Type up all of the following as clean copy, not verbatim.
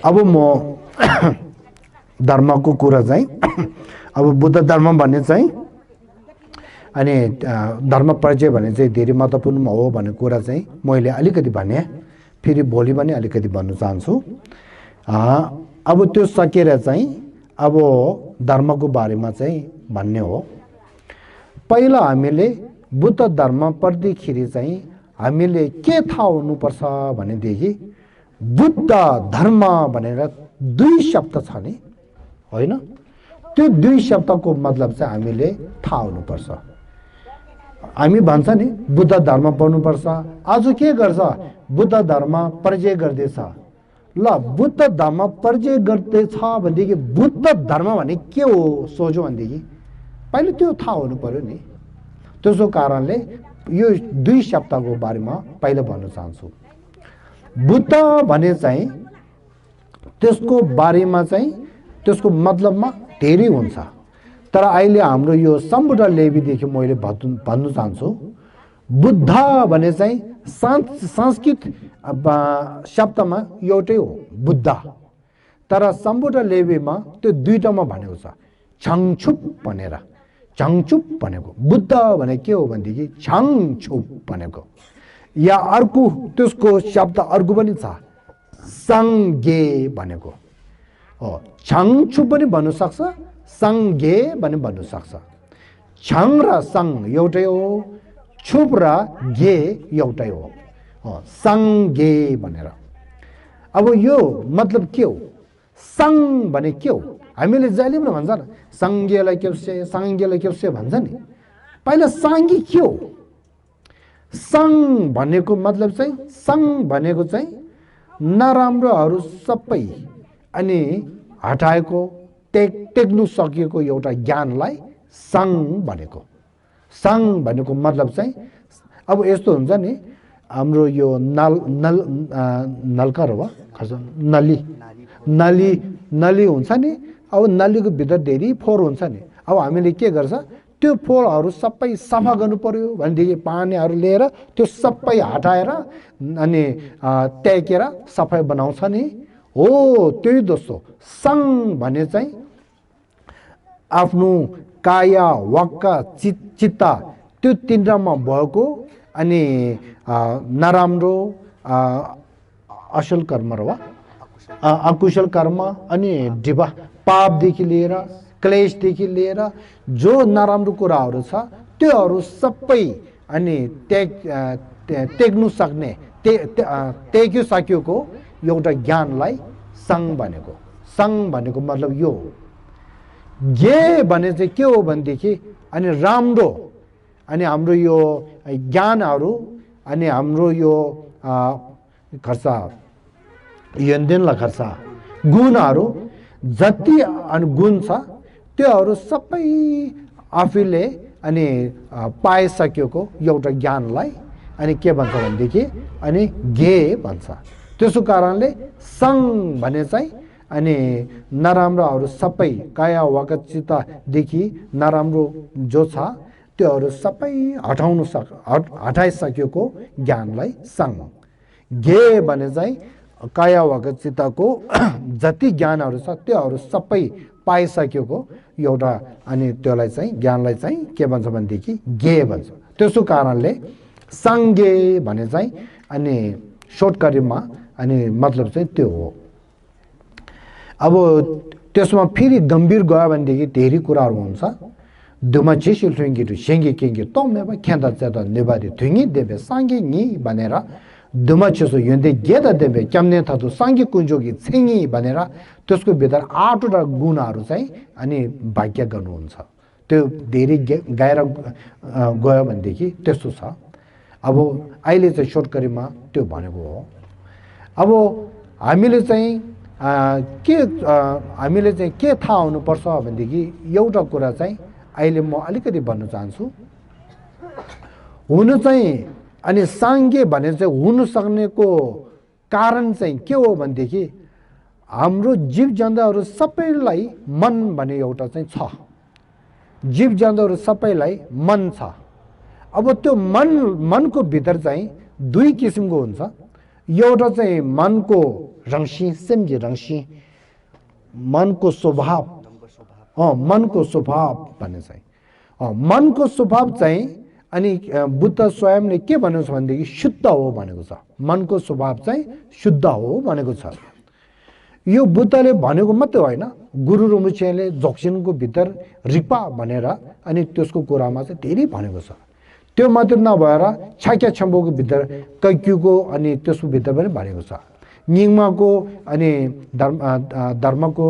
अब म धर्मको कुरा चाहिँ अब बुद्ध धर्म भन्ने चाहिँ अनि धर्म परिचय भन्ने चाहिँ धेरै महत्त्वपूर्ण हो भन्ने कुरा चाहिँ मैले अलिकति भने फेरि भोलि पनि अलिकति भन्न चाहन्छु। अब त्यो सकेर चाहिँ अब धर्मको बारेमा चाहिँ भन्ने हो। पहिला हामीले बुद्ध धर्म पढ्दाखेरि चाहिँ हामीले के थाहा हुनुपर्छ भनेदेखि बुद्ध धर्म भनेर दुई शब्द छ नि होइन, त्यो दुई शब्दको मतलब चाहिँ हामीले थाहा हुनुपर्छ। हामी भन्छ नि बुद्ध धर्म पढ्नुपर्छ, आज के गर्छ बुद्ध धर्म परिचय गर्दैछ। ल बुद्ध धर्म परिचय गर्दैछ भनेदेखि बुद्ध धर्म भने के हो सोच्यो भनेदेखि पहिले त्यो थाहा हुनु पर्यो नि। त्यसो कारणले यो दुई शब्दको बारेमा पहिले भन्न चाहन्छु। बुद्ध भने चाहिँ त्यसको बारेमा चाहिँ त्यसको मतलबमा धेरै हुन्छ, तर अहिले हाम्रो यो सम्बुद्ध लेबीदेखि मैले भन्नु चाहन्छु बुद्ध भने चाहिँ संस्कृत शब्दमा एउटै हो बुद्ध, तर सम्बुद्ध लेबीमा त्यो दुईटामा भनेको छ छङछुप भनेर। छङछुप भनेको बुद्ध भने के हो भनेदेखि छङछुप भनेको, या अर्को त्यसको शब्द अर्को पनि छ सङ्गे भनेको हो। छङछुप पनि भन्नु सक्छ, सङ्गे पनि भन्नु सक्छ। छङ र सङ एउटै हो, छुप र गे एउटै हो, सङ्गे भनेर। अब यो मतलब के हो, सङ भने के हो, हामीले जहिले पनि भन्छ न सङ्गेलाई के भन्छ नि। पहिला साङ्गी के हो, सङ भनेको मतलब चाहिँ सङ भनेको चाहिँ नराम्रोहरू सबै अनि हटाएको टेक्नु सकिएको एउटा ज्ञानलाई सङ भनेको। सङ भनेको मतलब चाहिँ अब यस्तो हुन्छ नि हाम्रो यो नलका हो नली हुन्छ नि। अब नलीको भित्र धेरै फोहोर हुन्छ नि, अब हामीले के गर्छ त्यो फोहोरहरू सबै सफा गर्नु पर्यो भनेदेखि पानीहरू लिएर त्यो सबै हटाएर अनि ट्याकेर सफाइ बनाउँछ नि हो। त्यही दोस्तो सङ भने चाहिँ आफ्नो काया वाक्क चित्त त्यो तिनवटामा भएको अनि नराम्रो असल कर्म र अकुशल कर्म अनि डिबा पापदेखि लिएर क्लेशदेखि लिएर जो नराम्रो कुराहरू छ त्योहरू सबै अनि त्याग्नु सक्ने त्यागिसकेको एउटा ज्ञानलाई सङ भनेको। सङ भनेको मतलब यो हो। गे भने चाहिँ के हो भनेदेखि अनि राम्रो अनि हाम्रो यो ज्ञानहरू अनि हाम्रो यो खर्च यन्देनलाई खर्च गुणहरू जति अनि गुण छ त्योहरू सबै आफूले अनि पाइसकेको एउटा ज्ञानलाई अनि के भन्छ भनेदेखि अनि गे भन्छ। त्यसो कारणले सङ भने चाहिँ अनि नराम्रोहरू सबै काया वाक् चित्तदेखि नराम्रो जो छ त्योहरू सबै हटाइसकेको ज्ञानलाई सङ। गे भने चाहिँ काया वाक् चित्तको जति ज्ञानहरू छ त्योहरू सबै पाइसकेको एउटा अनि त्योलाई चाहिँ ज्ञानलाई चाहिँ के भन्छ भनेदेखि गे भन्छ। त्यसो कारणले सङ्गे भने चाहिँ अनि सर्टकटमा अनि मतलब चाहिँ त्यो हो। अब त्यसमा फेरि गम्भीर गयो भनेदेखि धेरै कुराहरू हुन्छ। दुमा चिसिल थुङ्गी सेङ्गी केङ्गी तमेबा ख्यादा च्यादा नेबारी थुङ्गी देबे साङ्गी नि भनेर दुमा चिसो युन्दे गेदा देबे क्याम्ने थातु साङ्गी कुञ्जोगी छेङ्गी भनेर त्यसको भित्र 8वटा गुणहरू चाहिँ अनि वाक्य गर्नुहुन्छ। त्यो धेरै गाएर गयो भनेदेखि त्यस्तो छ। अब अहिले चाहिँ सर्टकटमा त्यो भनेको हो। अब हामीले चाहिँ के थाहा हुनुपर्छ भनेदेखि एउटा कुरा चाहिँ अहिले म अलिकति भन्न चाहन्छु। हुनु चाहिँ अनि साङ्गे भने चाहिँ हुनु सक्नेको कारण चाहिँ के हो भनेदेखि हाम्रो जीव जन्तुहरू सबैलाई मन भन्ने एउटा चाहिँ छ। जीव जन्तुहरू सबैलाई मन छ। अब त्यो मनको भित्र चाहिँ दुई किसिमको हुन्छ। एउटा चाहिँ मनको रंशी सेमजी रंशी मनको स्वभाव मनको स्वभाव भन्ने चाहिँ मनको स्वभाव चाहिँ अनि बुद्ध स्वयंले के भनेको छ भनेदेखि शुद्ध हो भनेको छ मनको स्वभाव चाहिँ शुद्ध हो भनेको छ यो बुद्धले भनेको मात्रै होइन गुरु रुमुचेले जोक्सिनको भित्र रिपा भनेर अनि त्यसको कुरामा चाहिँ धेरै भनेको छ त्यो मात्र नभएर छाक्या छम्बोको भित्र कैक्युको अनि त्यसको भित्र पनि भनेको छ निङमाको अनि धर्मको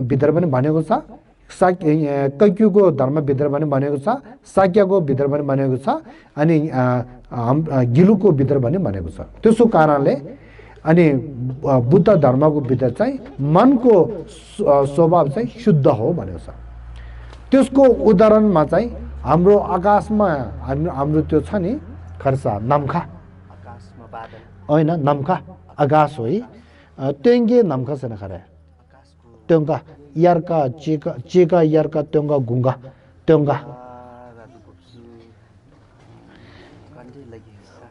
भित्र पनि भनेको छ कैक्युको धर्म भित्र पनि भनेको छ साक्यको भित्र पनि भनेको छ अनि गिलुको भित्र पनि भनेको छ त्यसो कारणले अनि बुद्ध धर्मको भित्र चाहिँ मनको स्वभाव चाहिँ शुद्ध हो भनेको छ त्यसको उदाहरणमा चाहिँ हाम्रो आकाशमा हाम्रो त्यो छ नि खर्सा नम्खा आकाशमा बादल होइन नम्खा आकाश हो तेङ्गे नम्खा छैन खरे तेङ्गा यारका चेका यारका तेङ्गा गुङ्गा तेङ्गा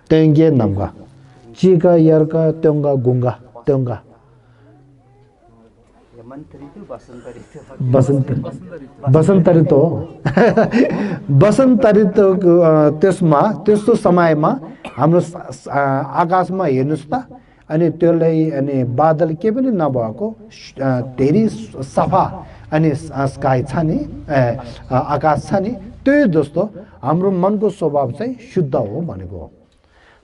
तेङ्गे नम्खा चेका यारका तेङ्गा गुङ्गा तेङ्गा बसन्त ऋतु हो बसन्त ऋतुको त्यसमा त्यस्तो समयमा हाम्रो आकाशमा हेर्नुहोस् त अनि त्यसलाई अनि बादल के पनि नभएको धेरै सफा अनि स्काई छ नि आकाश छ नि त्यही जस्तो हाम्रो मनको स्वभाव चाहिँ शुद्ध हो भनेको हो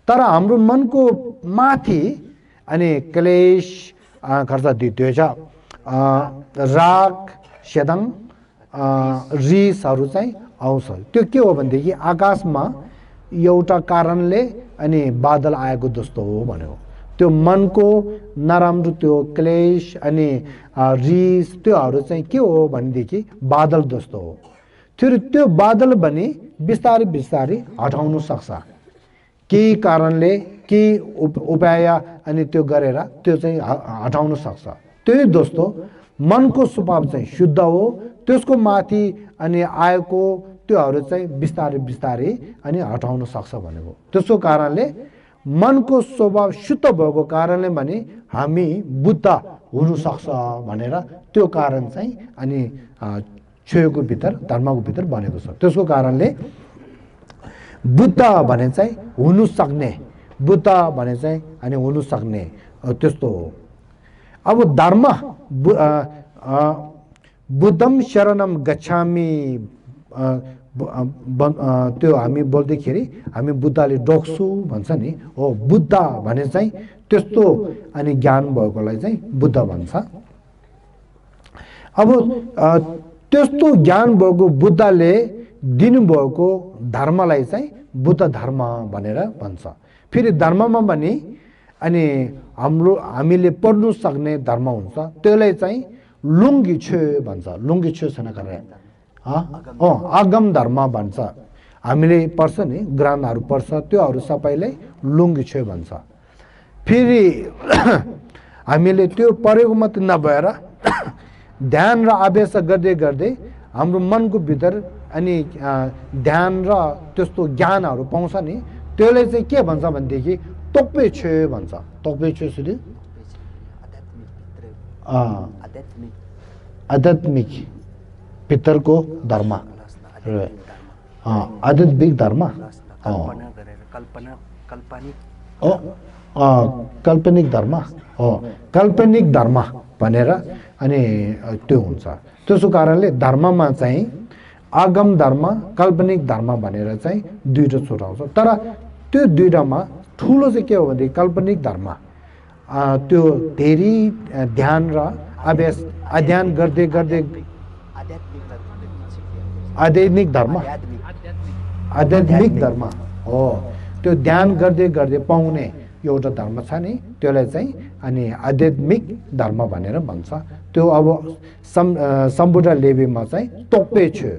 तर हाम्रो मनको माथि अनि क्लेश खर्च दियो छ राग सेदङ रिसहरू चाहिँ आउँछ त्यो के हो भनेदेखि आकाशमा एउटा कारणले अनि बादल आएको जस्तो हो भनेको त्यो मनको नराम्रो त्यो क्लेश अनि रिस त्योहरू चाहिँ के हो भनेदेखि बादल जस्तो हो फेरि त्यो बादल पनि बिस्तारै बिस्तारै हटाउन सक्छ केही कारणले केही उपाय अनि त्यो गरेर त्यो चाहिँ हटाउन सक्छ त्यही जस्तो मनको स्वभाव चाहिँ शुद्ध हो त्यसको माथि अनि आएको त्योहरू चाहिँ बिस्तारै बिस्तारै अनि हटाउन सक्छ भनेको त्यसको कारणले मनको स्वभाव शुद्ध भएको कारणले भने हामी बुद्ध हुन सक्छ भनेर त्यो कारण चाहिँ अनि छोएको भित्र धर्मको भित्र बनेको छ त्यसको कारणले बुद्ध भने चाहिँ हुनु सक्ने बुद्ध भने चाहिँ अनि हुनु सक्ने त्यस्तो हो अब धर्म बुद्धम शरणम गच्छामि त्यो हामी बोल्दाखेरि हामी बुद्धले डोक्छु भन्छ नि हो बुद्ध भने चाहिँ त्यस्तो अनि ज्ञान भएकोलाई चाहिँ बुद्ध भन्छ अब त्यस्तो ज्ञान भएको बुद्धले दिनुभएको धर्मलाई चाहिँ बुद्ध धर्म भनेर भन्छ फेरि धर्ममा पनि अनि हामीले पढ्नु सक्ने धर्म हुन्छ त्यसलाई चाहिँ लुङ्गी छे भन्छ लुङ्गी छे छैन गरेर आगम धर्म भन्छ हामीले पढ्छ नि ग्रन्थहरू पढ्छ त्योहरू सबैलाई लुङ्गी छे भन्छ फेरि हामीले त्यो पढेको मात्रै नभएर ध्यान र अभ्यास गर्दै गर्दै हाम्रो मनको भित्र अनि ध्यान र त्यस्तो ज्ञानहरू पाउँछ नि त्यसले चाहिँ के भन्छ भनेदेखि तोक्पे छे भन्छ तोक्पे छे सुरु आध्यात्मिक भित्रको धर्म आध्यात्मिक धर्म काल्पनिक धर्म हो काल्पनिक धर्म भनेर अनि त्यो हुन्छ त्यसो कारणले धर्ममा चाहिँ आगम धर्म काल्पनिक धर्म भनेर चाहिँ दुईटा छुट्याउँछ तर त्यो दुईटामा ठुलो चाहिँ के हो भने काल्पनिक धर्म त्यो धेरै ध्यान र अभ्यास अध्ययन गर्दै गर्दै आध्यात्मिक धर्म आध्यात्मिक धर्म हो त्यो ध्यान गर्दै गर्दै पाउने एउटा धर्म छ नि त्यसलाई चाहिँ अनि आध्यात्मिक धर्म भनेर भन्छ त्यो अब सम्बुद्ध लेबीमा चाहिँ तोक्पे छु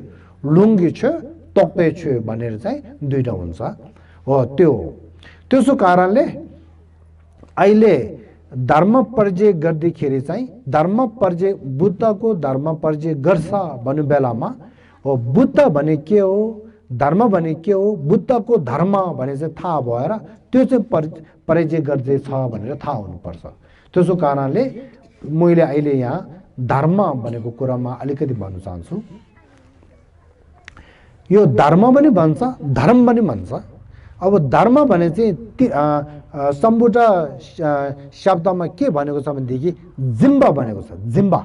लुङ्गी छु तोक्पे छु भनेर चाहिँ दुईटा हुन्छ हो त्यो त्यसो कारणले अहिले धर्म परिचय गर्दाखेरि चाहिँ धर्म परिचय बुद्धको धर्म परिचय गर्छ भन्ने बेलामा हो बुद्ध भने के हो धर्म भने के हो बुद्धको धर्म भने चाहिँ थाहा भएर त्यो चाहिँ परिचय गर्दैछ भनेर थाहा हुनुपर्छ त्यसो कारणले मैले अहिले यहाँ धर्म भनेको कुरामा अलिकति भन्न चाहन्छु। यो धर्म पनि भन्छ, धर्म पनि भन्छ। अब धर्म भने चाहिँ सम्बुट शब्दमा के भनेको छ भनेदेखि जिम्बा भनेको छ। जिम्बा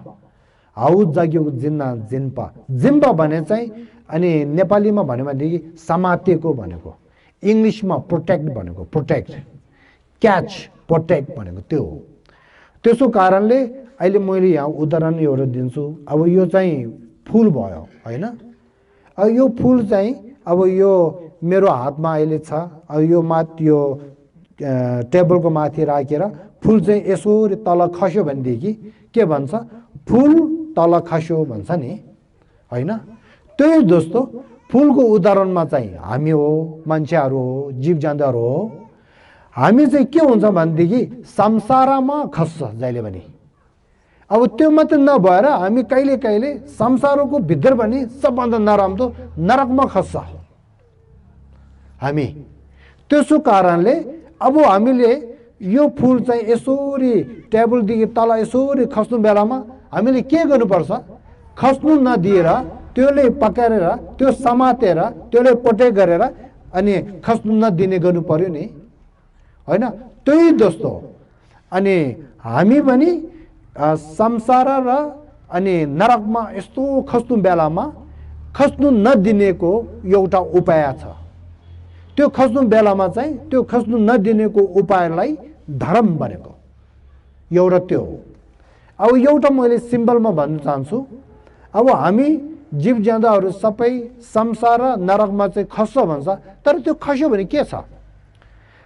हाउ जागिएको जिन्ना जिन्पा, जिम्बा भने चाहिँ अनि नेपालीमा भन्यो भनेदेखि समातेको भनेको, इङ्ग्लिसमा प्रोटेक्ट भनेको, प्रोटेक्ट, क्याच, प्रोटेक्ट भनेको त्यो हो। त्यसो कारणले अहिले मैले यहाँ उदाहरण एउटा दिन्छु। अब यो चाहिँ फुल भयो होइन, अब यो फुल चाहिँ अब यो मेरो हातमा अहिले छ। अब यो यो टेबलको माथि राखेर फुल चाहिँ यसरी तल खस्यो भनेदेखि के भन्छ, फुल तल खस्यो भन्छ नि होइन। त्यही जस्तो फुलको उदाहरणमा चाहिँ हामी हो, मान्छेहरू हो, जीव जन्तुहरू हो। हामी चाहिँ के हुन्छ भनेदेखि संसारमा खस्छ जहिले पनि। अब त्यो मात्रै नभएर हामी कहिले कहिले संसारको भित्र पनि सबभन्दा नराम्रो नरकमा खस्छ हामी। त्यसो कारणले अब हामीले यो फुल चाहिँ यसरी टेबलदेखि तल यसरी खस्नु बेलामा हामीले के गर्नुपर्छ, खस्नु नदिएर त्यसले पकाएर त्यो समातेर त्यसले प्रोटेक्ट गरेर अनि खस्नु नदिने गर्नु पर्यो नि होइन। त्यही जस्तो अनि हामी पनि संसार र अनि नरकमा यस्तो खस्नु बेलामा खस्नु नदिनेको एउटा उपाय छ। त्यो खस्नु बेलामा चाहिँ त्यो खस्नु नदिनेको उपायलाई धर्म भनेको एउटा त्यो हो। अब एउटा मैले सिम्बलमा भन्न चाहन्छु। अब हामी जीव जन्तुहरू सबै संसार र नरकमा चाहिँ खस्छ भन्छ, तर त्यो खस्यो भने के छ,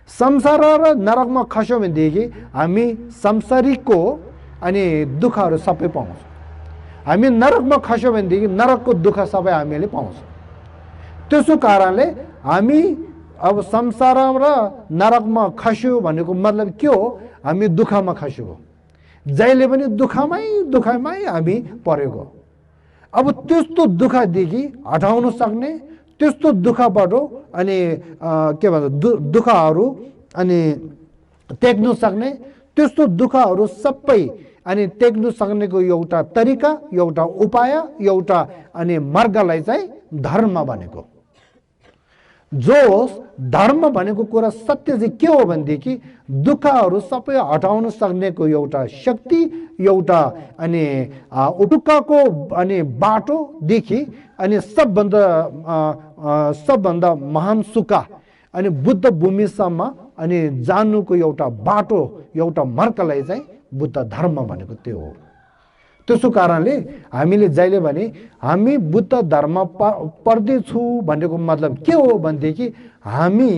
संसार र नरकमा खस्यो भनेदेखि हामी संसारिकको अनि दुःखहरू सबै पाउँछौँ। हामी नरकमा खस्यो भनेदेखि नरकको दुःख सबै हामीले पाउँछौँ। त्यसो कारणले हामी अब संसार र नरकमा खस्यो भनेको मतलब के हो, हामी दुःखमा खस्यो, जहिले पनि दुःखमै हामी परेको। अब त्यस्तो दुःखदेखि हटाउन सक्ने, त्यस्तो दुःखबाट अनि के भन्छ दुःखहरू अनि टेक्नु सक्ने, त्यस्तो दुःखहरू सबै अनि टेक्नु सक्नेको एउटा तरिका, एउटा उपाय, एउटा अनि मार्गलाई चाहिँ धर्म भनेको। जो धर्म भनेको कुरा सत्य चाहिँ के हो भनेदेखि दुःखहरू सबै हटाउन सक्नेको एउटा शक्ति, एउटा अनि दुःखको अनि बाटोदेखि अनि सबभन्दा महान सुख अनि बुद्ध भूमिसम्म अनि जान्नुको एउटा बाटो, एउटा मार्गलाई चाहिँ बुद्ध धर्म भनेको त्यो हो। त्यसो कारणले हामीले जहिले भने हामी बुद्ध धर्म पढ्दैछु भनेको मतलब के हो भनेदेखि हामी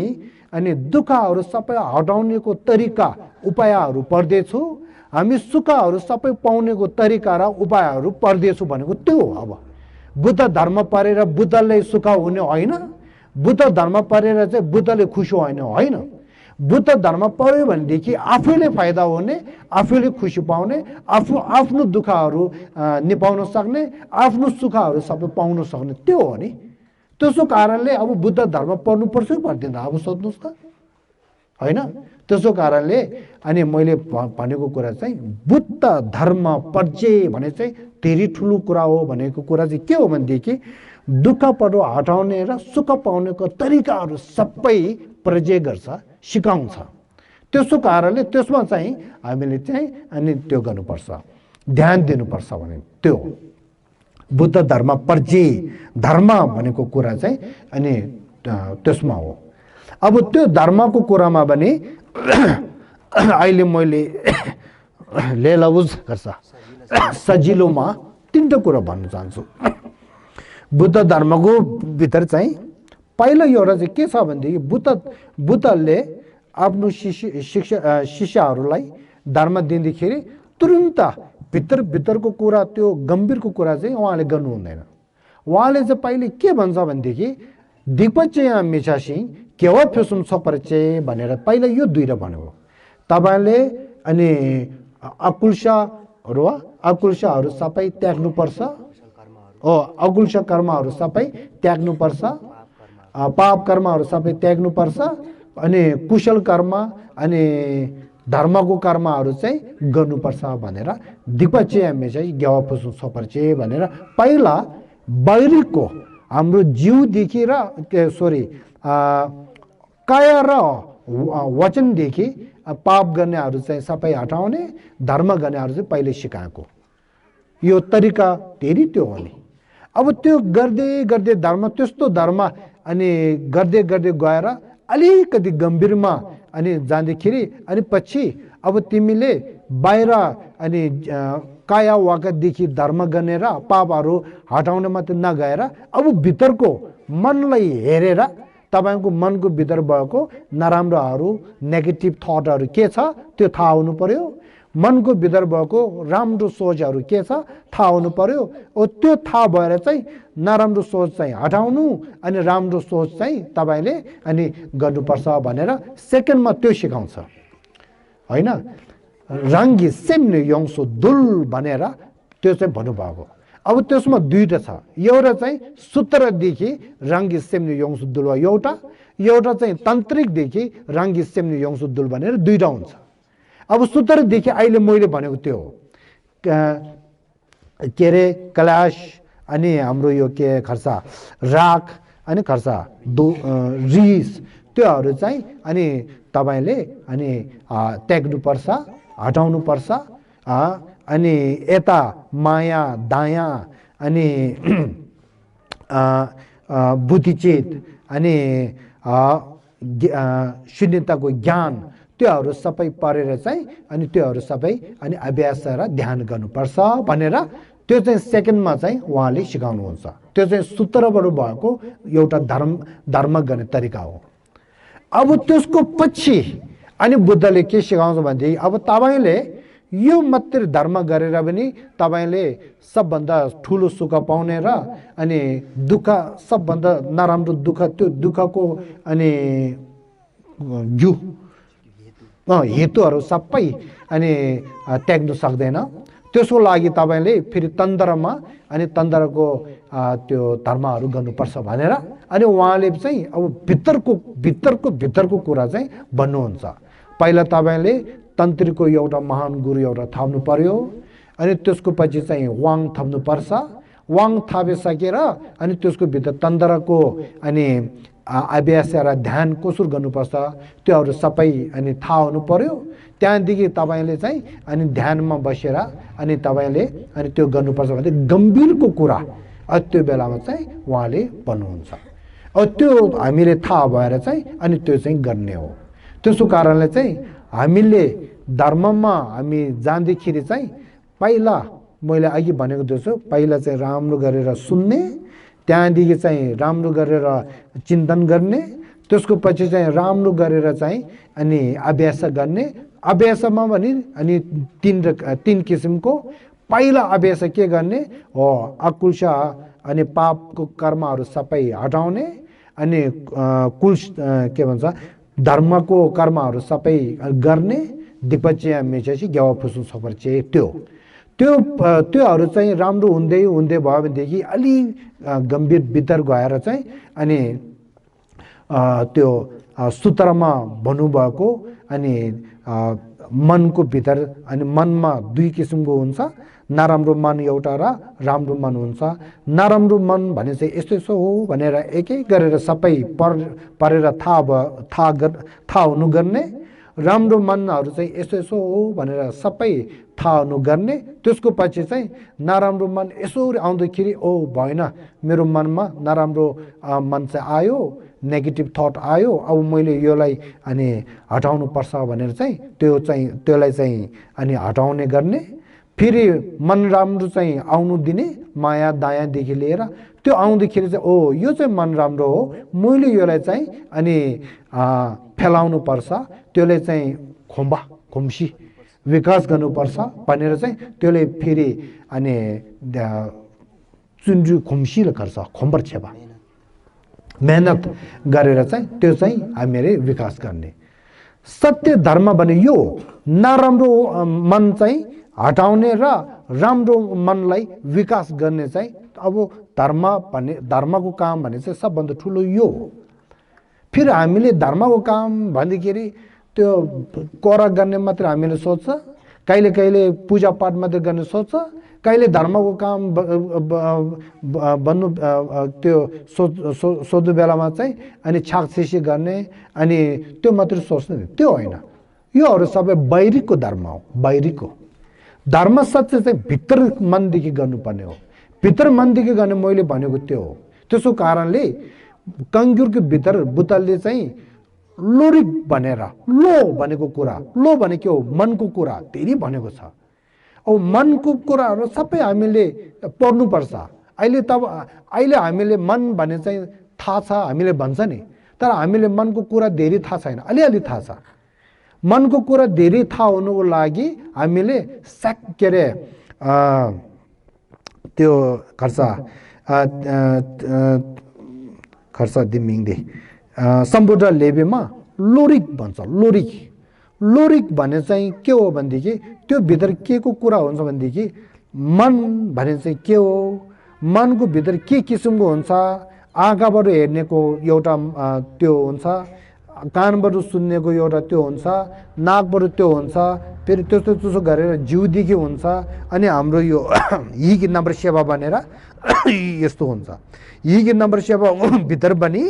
अनि दुःखहरू सबै हटाउनेको तरिका, उपायहरू पढ्दैछु, हामी सुखहरू सबै पाउनेको तरिका र उपायहरू पढ्दैछु भनेको त्यो हो। अब बुद्ध धर्म पढेर बुद्धले सुख हुने होइन, बुद्ध धर्म पढेर चाहिँ बुद्धले खुसी होइन। बुद्ध धर्म पढ्यो भनेदेखि आफैले फाइदा हुने, आफैले खुसी पाउने, आफ्नो दुःखहरू निभाउन सक्ने, आफ्नो सुखहरू सबै पाउन सक्ने त्यो हो नि। त्यसो कारणले अब बुद्ध धर्म पढ्नु पर्छ कि पर्दैन अब सोध्नुहोस् त होइन। त्यसो कारणले अनि मैले भनेको कुरा चाहिँ बुद्ध धर्म पढ्जे भने चाहिँ धेरै ठुलो कुरा हो भनेको कुरा चाहिँ के हो भनेदेखि दुःखबाट हटाउने र सुख पाउनेको तरिकाहरू सबै प्रजय गर्छ, सिकाउँछ। त्यसो कारणले त्यसमा चाहिँ हामीले चाहिँ अनि त्यो गर्नुपर्छ, ध्यान दिनुपर्छ भने त्यो बुद्ध धर्म पढ्जे धर्म भनेको कुरा चाहिँ अनि त्यसमा हो। अब त्यो धर्मको कुरामा पनि अहिले मैले लेलबुज गर्छ सजिलोमा तीनटा कुरा भन्न चाहन्छु। बुद्ध धर्मको भित्र चाहिँ पहिलो एउटा चाहिँ के छ भनेदेखि बुद्धले आफ्नो शिष्यहरूलाई धर्म दिँदाखेरि तुरुन्त भित्रको कुरा, त्यो गम्भीरको कुरा चाहिँ उहाँले गर्नु हुँदैन। उहाँले चाहिँ पहिले के भन्छ भनेदेखि दिग्पचय मिछासी केवा फेसुम सपरिचय भनेर पहिला यो दुईटा भनेको। तपाईँले अनि अकुल्साहरू सबै त्याग्नुपर्छ, अकुल्स कर्महरू सबै त्याग्नुपर्छ, पाप कर्महरू सबै त्याग्नुपर्छ, अनि कुशल कर्म अनि धर्मको कर्महरू चाहिँ गर्नुपर्छ भनेर दिपचे हमेशा गेवा फुसु सपर्चे भनेर पहिला बाहिरको हाम्रो जिउदेखि र काया र वचनदेखि पाप गर्नेहरू चाहिँ सबै हटाउने धर्म गर्नेहरू चाहिँ पहिले सिकाएको यो तरिका धेरै त्यो हो नि अब त्यो गर्दै गर्दै धर्म त्यस्तो धर्म अनि गर्दै गर्दै गएर अलिकति गम्भीरमा अनि जाँदाखेरि अनि पछि अब तिमीले बाहिर अनि काया वाकदेखि धर्म गर्ने र पापहरू हटाउने मात्र नगएर अब भित्रको मनलाई हेरेर तपाईको मनको भित्र भएको नराम्रोहरू नेगेटिभ थटहरू के छ त्यो थाहा हुनु पर्यो मनको भित्र भएको राम्रो सोचहरू के छ थाहा हुनु पर्यो ओ त्यो थाहा भएर चाहिँ नराम्रो सोच चाहिँ हटाउनु अनि राम्रो सोच चाहिँ तपाईले अनि गर्नुपर्छ भनेर सेकेन्डमा त्यो सिकाउँछ हैन रंगी सेम्ने योंसो दुल भनेर त्यो चाहिँ भन्नुभएको अब त्यसमा दुईटा छ एउटा चाहिँ सूत्रदेखि रंगी सेम्ने योंसो दुल एउटा चाहिँ तन्त्रिकदेखि रंगी सेम्ने योंसो दुल भनेर दुईटा हुन्छ अब सूत्रदेखि अहिले मैले भनेको त्यो हो के रे कलाश अनि हाम्रो यो के खर्सा राख अनि खर्सा रिस त्योहरू चाहिँ अनि तपाईले अनि त्याग्नु पर्छ हटाउनु पर्छ अनि यता माया दाया अनि बुद्धिचित अनि शून्यताको ज्ञान त्योहरू सबै परेर चाहिँ अनि त्योहरू सबै अनि अभ्यास र ध्यान गर्नुपर्छ भनेर त्यो चाहिँ सेकेन्डमा चाहिँ उहाँले सिकाउनुहुन्छ त्यो चाहिँ सूत्रबाट भएको एउटा धर्म गर्ने तरिका हो अब त्यसको पछि अनि बुद्धले के सिकाउँछ भनेदेखि अब तपाईले यो मात्र धर्म गरेर पनि तपाईले सबभन्दा ठुलो सुख पाउने र अनि दुःख सबभन्दा नराम्रो दुःख त्यो दुःखको अनि हेतुहरू सबै अनि त्याग्नु सक्दैन त्यसको लागि तपाईले फेरि तन्त्रमा अनि तन्त्रको त्यो धर्महरू गर्नुपर्छ भनेर अनि उहाँले चाहिँ अब भित्रको कुरा चाहिँ भन्नुहुन्छ पहिला तपाईले तन्त्रको एउटा महान गुरु एउटा थाप्नु पर्यो अनि त्यसको पछि चाहिँ वाङ थप्नु पर्छ वाङ थापिसकेर अनि त्यसको भित्र तन्त्रको अनि अभ्यास र ध्यान कसरी गर्नुपर्छ त्योहरू सबै अनि थाहा हुनु पर्यो त्यहाँदेखि तपाईले चाहिँ अनि ध्यानमा बसेर अनि तपाईले अनि त्यो गर्नुपर्छ भने गम्भीरको कुरा त्यो बेलामा चाहिँ उहाँले भन्नुहुन्छ त्यो हामीले थाहा भएर चाहिँ अनि त्यो चाहिँ गर्ने हो त्यसो कारणले चाहिँ हामीले धर्ममा हामी जाँदाखेरि चाहिँ पहिला मैले अघि भनेको जस्तो पहिला चाहिँ राम्रो गरेर सुन्ने त्यहाँदेखि चाहिँ राम्रो गरेर चिन्तन गर्ने त्यसको पछि चाहिँ राम्रो गरेर चाहिँ अनि अभ्यास गर्ने अभ्यासमा पनि अनि तीन किसिमको पहिला अभ्यास के गर्ने हो अकुशल अनि पापको कर्महरू सबै हटाउने अनि के भन्छ धर्मको कर्महरू सबै गर्ने दिपचे मेचेसी गेवा फुसु सपर्चे त्योहरू चाहिँ राम्रो हुँदै भयो भनेदेखि अलि गम्भीर भित्र गएर चाहिँ अनि त्यो सूत्रमा भन्नुभएको अनि मनको भित्र अनि मनमा दुई किसिमको हुन्छ नराम्रो मन एउटा र राम्रो मन हुन्छ नराम्रो मन भने चाहिँ यस्तो हो भनेर एकै गरेर सबै परेर थाहा हुनु गर्ने राम्रो मनहरू चाहिँ यस्तो हो भनेर सबै थाहा हुनु गर्ने त्यसको पछि चाहिँ नराम्रो मन यसरी आउँदाखेरि ओ भएन मेरो मनमा नराम्रो मन चाहिँ आयो नेगेटिभ थट आयो अब मैले योलाई अनि हटाउनु पर्छ भनेर चाहिँ त्योलाई चाहिँ अनि हटाउने गर्ने फेरि मन राम्रो चाहिँ आउनु दिने माया दायादेखि लिएर त्यो आउँदाखेरि चाहिँ ओ यो चाहिँ मन राम्रो हो मैले योलाई चाहिँ अनि फैलाउनु पर्छ त्यसले चाहिँ खुम्सी विकास गर्नुपर्छ भनेर चाहिँ त्यसले फेरि अनि चुन्जु खुम्सिल गर्छ खोम्बर छेबा मेहनत गरेर चाहिँ त्यो चाहिँ हामीले विकास गर्ने सत्य धर्म भने यो नराम्रो मन चाहिँ हटाउने र राम्रो मनलाई विकास गर्ने चाहिँ अब धर्मको काम भने चाहिँ सबभन्दा ठुलो यो हो फेरि हामीले धर्मको काम भन्दाखेरि त्यो कोरा गर्ने मात्र हामीले सोच्छ, कहिले कहिले पूजापाठ मात्रै गर्ने सोच्छ, कहिले धर्मको काम भन्नु त्यो सोध्नु बेलामा चाहिँ अनि छाकछिसी गर्ने अनि त्यो मात्रै सोच्नु, त्यो होइन। योहरू सबै बाहिरीको धर्म हो। बाहिरीको धर्म सत्य चाहिँ भित्र मनदेखि गर्नुपर्ने हो। भित्र मनदेखि गर्ने मैले भनेको त्यो हो। त्यसो कारणले कङ्ग्युरको भित्र बुद्धले चाहिँ लोरिक भनेर, लो भनेको कुरा, लो भनेको हो मनको कुरा धेरै भनेको छ। अब मनको कुराहरू सबै हामीले पढ्नुपर्छ। अहिले हामीले मन भने चाहिँ थाहा छ, हामीले भन्छ नि, तर हामीले मनको कुरा धेरै थाहा छैन, अलिअलि थाहा छ। मनको कुरा धेरै थाहा हुनुको लागि हामीले के अरे त्यो खर्सा दिमिङदे सम्बुद्र लेबेमा लोरिक भन्छ। लोरिक भने चाहिँ के हो भनेदेखि त्यो भित्र के को कुरा हुन्छ भनेदेखि मन भने चाहिँ के हो, मनको भित्र के किसिमको हुन्छ, आँखाबाट हेर्नेको एउटा त्यो हुन्छ, कानबाट सुन्नेको एउटा त्यो हुन्छ, नाकबाट त्यो हुन्छ, फेरि त्यस्तो गरेर जिउदेखि हुन्छ, अनि हाम्रो यो हिग नम्बर सेवा भनेर यस्तो हुन्छ। हिग नम्बर सेवा भित्र पनि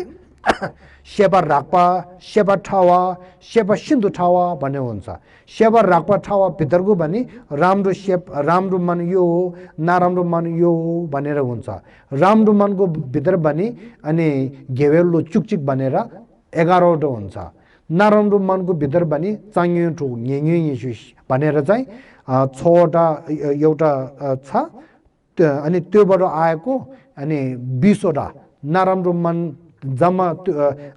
सेवा राख्पा, सेवा ठावा, सेवा सिन्धु ठावा भन्ने हुन्छ। सेवा राख्पा ठावा भित्रको पनि राम्रो मन यो हो, नराम्रो मन यो हो भनेर हुन्छ। राम्रो मनको भित्र पनि अनि घेवेलो चुकचिक भनेर 11वटा हुन्छ। नराम्रो मनको भित्र पनि चाङ्गेठो ङेङेङेसु भनेर चाहिँ 6वटा एउटा छ। अनि त्योबाट आएको अनि 20वटा नराम्रो मन जम्मा।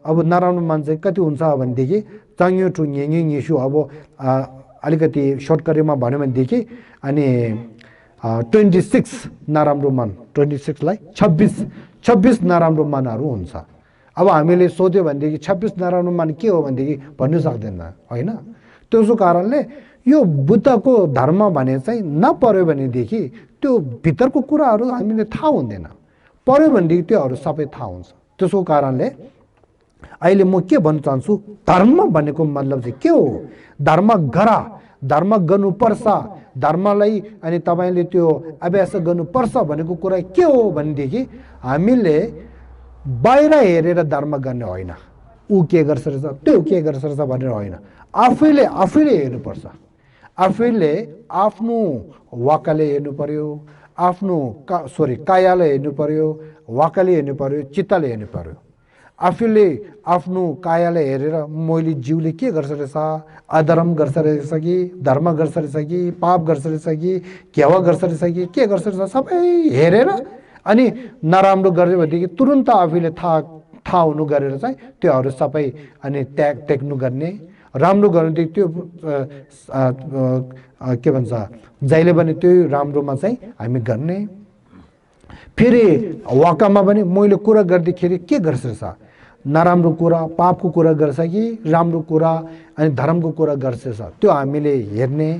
अब नराम्रो मन चाहिँ कति हुन्छ भनेदेखि चाङ्गेठो ङेङेङेसु, अब अलिकति सर्टकटमा भन्यो भनेदेखि अनि 26 नराम्रो मन, 26लाई 26 नराम्रो मनहरू हुन्छ। अब हामीले सोध्यो भनेदेखि 26 नराम्रो मन के हो भनेदेखि भन्नु सक्दैन, होइन? त्यसो कारणले यो बुद्धको धर्म भने चाहिँ नपर्यो भनेदेखि त्यो भित्रको कुराहरू हामीले थाहा हुँदैन, पर्यो भनेदेखि त्योहरू सबै थाहा हुन्छ। त्यसको कारणले अहिले म के भन्न चाहन्छु, धर्म भनेको मतलब चाहिँ के हो? धर्म गरा, धर्म गर्नुपर्छ, धर्मलाई अनि तपाईँले त्यो अभ्यास गर्नुपर्छ भनेको कुरा के हो भनेदेखि हामीले बाहिर हेरेर धर्म गर्ने होइन, ऊ के गर्छ रहेछ त्यो के गर्छ रहेछ भनेर होइन, आफैले हेर्नुपर्छ। आफैले आफ्नो वाकाले हेर्नु पर्यो, आफ्नो कायाले हेर्नु पर्यो, वाकाले हेर्नु पर्यो, चित्तले हेर्नु पर्यो। आफूले आफ्नो कायाले हेरेर मैले जिउले के गर्छ रहेछ, अधर्म गर्छ रहेछ कि धर्म गर्छ रहेछ कि पाप गर्छ रहेछ कि घेवा गर्छ रहेछ कि के गर्छ रहेछ सबै हेरेर अनि नराम्रो गर्यो भनेदेखि तुरुन्त आफूले थाहा हुनु गरेर चाहिँ त्योहरू सबै अनि त्याग्नु गर्ने, राम्रो गर्नुदेखि त्यो के भन्छ जहिले पनि त्यो राम्रोमा चाहिँ हामी गर्ने। फेरि वाकामा पनि मैले कुरा गर्दाखेरि के गर्छ रहेछ, नराम्रो कुरा पापको कुरा गर्छ कि राम्रो कुरा अनि धर्मको कुरा गर्छ त्यो हामीले हेर्ने।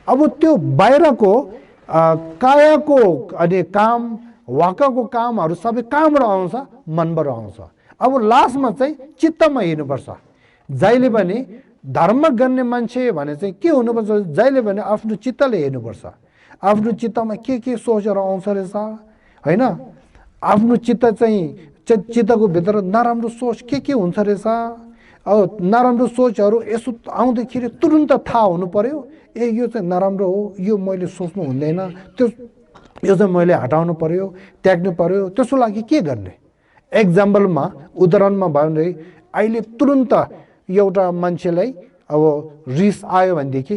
अब त्यो बाहिरको कायाको अनि काम वाकाको कामहरू सबै कहाँबाट आउँछ? मनबाट आउँछ। अब लास्टमा चाहिँ चित्तमा हेर्नुपर्छ। जहिले पनि धर्म गर्ने मान्छे भने चाहिँ के हुनुपर्छ, जहिले पनि आफ्नो चित्तले हेर्नुपर्छ। आफ्नो चित्तमा के सोचेर आउँछ रहेछ, होइन? आफ्नो चित्त चाहिँ चित्तको भित्र नराम्रो सोच के हुन्छ रहेछ। अब नराम्रो सोचहरू यसो आउँदाखेरि तुरुन्त थाहा हुनु पर्यो, ए यो चाहिँ नराम्रो हो, यो मैले सोच्नु हुँदैन, यो चाहिँ मैले हटाउनु पर्यो, त्याग्नु पर्यो। त्यसको लागि के गर्ने? एक्जाम्पलमा उदाहरणमा भयो भने अहिले तुरुन्त एउटा मान्छेलाई अब रिस आयो भनेदेखि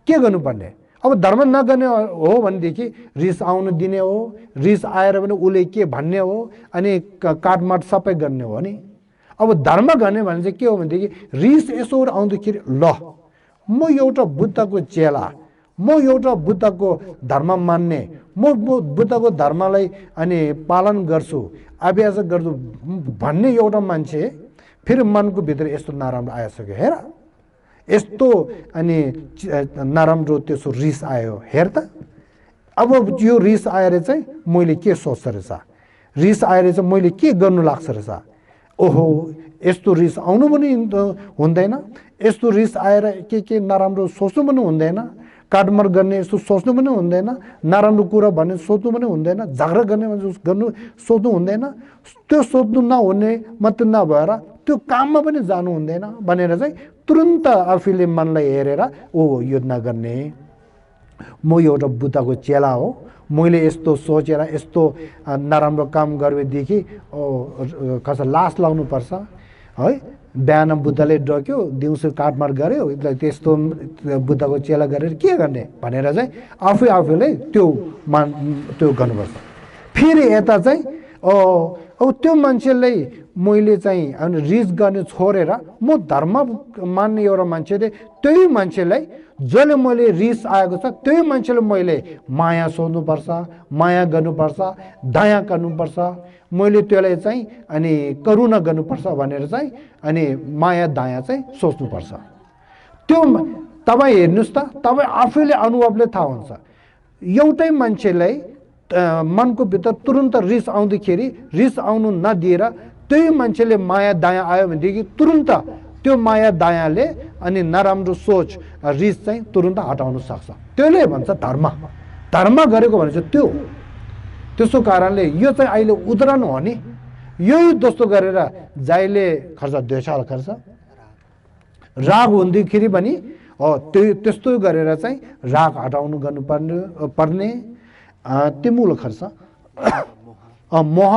के गर्नुपर्ने? अब धर्म नगर्ने हो भनेदेखि रिस आउनु दिने हो, रिस आएर पनि उसले के भन्ने हो अनि काटमाट सबै गर्ने हो नि। अब धर्म गर्ने भने चाहिँ के हो भनेदेखि रिस यसो आउँदाखेरि ल म एउटा बुद्धको चेला, म एउटा बुद्धको धर्म मान्ने, म बुद्धको धर्मलाई अनि पालन गर्छु, अभ्यास गर्छु भन्ने एउटा मान्छे फेरि मनको भित्र यस्तो नराम्रो आइसक्यो, हेर यस्तो अनि नराम्रो त्यसो रिस आयो, हेर त। अब यो रिस आएर चाहिँ मैले के सोच्छ रहेछ, रिस आएर चाहिँ मैले के गर्नु लाग्छ रहेछ, ओहो यस्तो रिस आउनु पनि हुँदैन, यस्तो रिस आएर के नराम्रो सोच्नु पनि हुँदैन, काटमार गर्ने यस्तो सोच्नु पनि हुँदैन, नराम्रो कुरा भन्ने सोच्नु पनि हुँदैन, झगडा गर्ने गर्नु सोच्नु हुँदैन। त्यो सोच्नु नहुने मात्र नभएर त्यो काममा पनि जानु हुँदैन भनेर चाहिँ तुरुन्त आफूले मनलाई हेरेर ओ यो नगर्ने, म एउटा बुद्धको चेला हो, मैले यस्तो सोचेर यस्तो नराम्रो काम गरेदेखि कसै लास लाग्नुपर्छ है। बिहान बुद्धले डक्यो, दिउँसो काटमार गर्यो, त्यस्तो बुद्धको चेला गरेर के गर्ने भनेर चाहिँ आफूलाई त्यो गर्नुपर्छ। फेरि यता चाहिँ अब त्यो मान्छेलाई मैले चाहिँ रिस गर्ने छोडेर म धर्म मान्ने एउटा मान्छेले त्यही मान्छेलाई जसले मैले रिस आएको छ त्यही मान्छेले मैले माया सोध्नुपर्छ, माया गर्नुपर्छ, दया गर्नुपर्छ, मैले त्यसलाई चाहिँ अनि करुणा गर्नुपर्छ भनेर चाहिँ अनि माया दया चाहिँ सोच्नुपर्छ। त्यो तपाईँ हेर्नुहोस् त, तपाईँ आफैले अनुभवले थाहा हुन्छ। एउटै मान्छेलाई मनको भित्र तुरुन्त रिस आउँदाखेरि रिस आउनु नदिएर त्यही मान्छेले माया दया आयो भनेदेखि तुरुन्त त्यो माया दयाले अनि नराम्रो सोच रिस चाहिँ तुरुन्त हटाउन सक्छ। त्यसले भन्छ धर्म, धर्म गरेको भने चाहिँ त्यो। त्यसो कारणले यो चाहिँ अहिले उदाहरण हो नि, यही जस्तो गरेर जाइले खर्च द्वेषाल खर्च राग हुँदाखेरि पनि त्यस्तो गरेर चाहिँ राग हटाउनु पर्ने त्यो मूल खर्च। मोह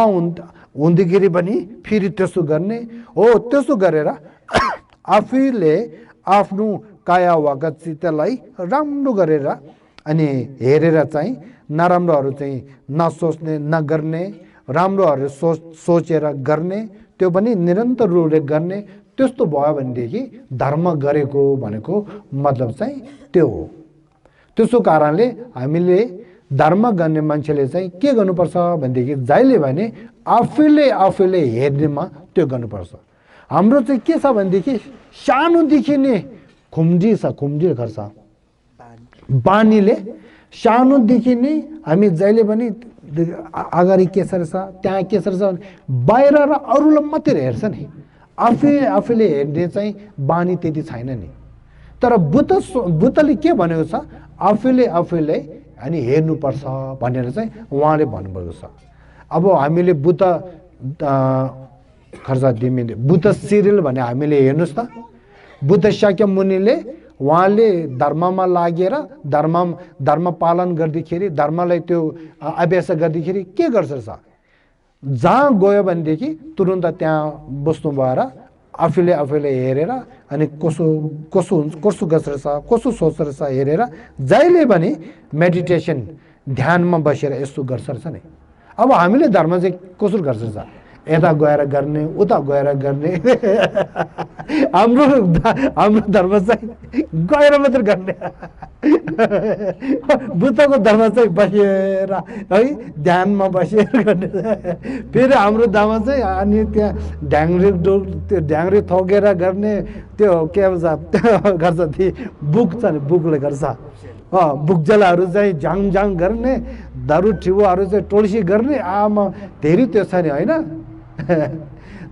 हुँदाखेरि पनि फेरि त्यसो गर्ने हो। त्यसो गरेर आफूले आफ्नो काया वागत चित्तलाई राम्रो गरेर अनि हेरेर चाहिँ नराम्रोहरू चाहिँ नसोच्ने नगर्ने, राम्रोहरू सोचेर गर्ने, त्यो पनि निरन्तर रूपले गर्ने। त्यस्तो भयो भनेदेखि धर्म गरेको भनेको मतलब चाहिँ त्यो हो। त्यसो कारणले हामीले धर्म गर्ने मान्छेले चाहिँ के गर्नुपर्छ भनेदेखि जहिले भने आफूले हेर्नेमा त्यो गर्नुपर्छ। हाम्रो चाहिँ के छ भनेदेखि सानोदेखि नै खुम्जी छ, खुम्जी गर्छ बानीले। सानोदेखि नै हामी जहिले पनि अगाडि केसरी छ त्यहाँ केसरी छ बाहिर र अरूलाई मात्रै हेर्छ नि, आफूले हेर्ने चाहिँ बानी त्यति छैन नि। तर बुद्धले के भनेको छ, आफूले अनि हेर्नुपर्छ भनेर चाहिँ उहाँले भन्नुभएको छ। अब हामीले बुद्ध खर्च दिमिले बुद्ध सिरियल भने हामीले हेर्नुहोस् त, बुद्ध शाक्य मुनिले उहाँले धर्ममा लागेर धर्म पालन गर्दाखेरि, धर्मलाई त्यो अभ्यास गर्दाखेरि के गर्छ छ, जहाँ गयो भनेदेखि तुरुन्त त्यहाँ बस्नु भएर आफूले हेरेर अनि कसो गर्छ कसो सोच्छ रहेछ हेरेर जहिले पनि मेडिटेसन ध्यानमा बसेर यस्तो गर्छ रहेछ नि। अब हामीले धर्म चाहिँ कसो गर्छ रहेछ, यता गएर गर्ने उता गएर गर्ने। हाम्रो धर्म चाहिँ गएर मात्र गर्ने। बुद्धको धर्म चाहिँ बसेर है ध्यानमा बसेर गर्ने। फेरि हाम्रो धर्म चाहिँ अनि त्यहाँ ढ्याङ्ग्री थोकेर गर्ने, त्यो के भन्छ गर्छ ती बुक छ नि, बुकले गर्छ। बुकजलाहरू चाहिँ झाङ गर्ने, दारु ठिबोहरू चाहिँ टोल्सी गर्ने। आमा धेरै त्यो छ नि होइन।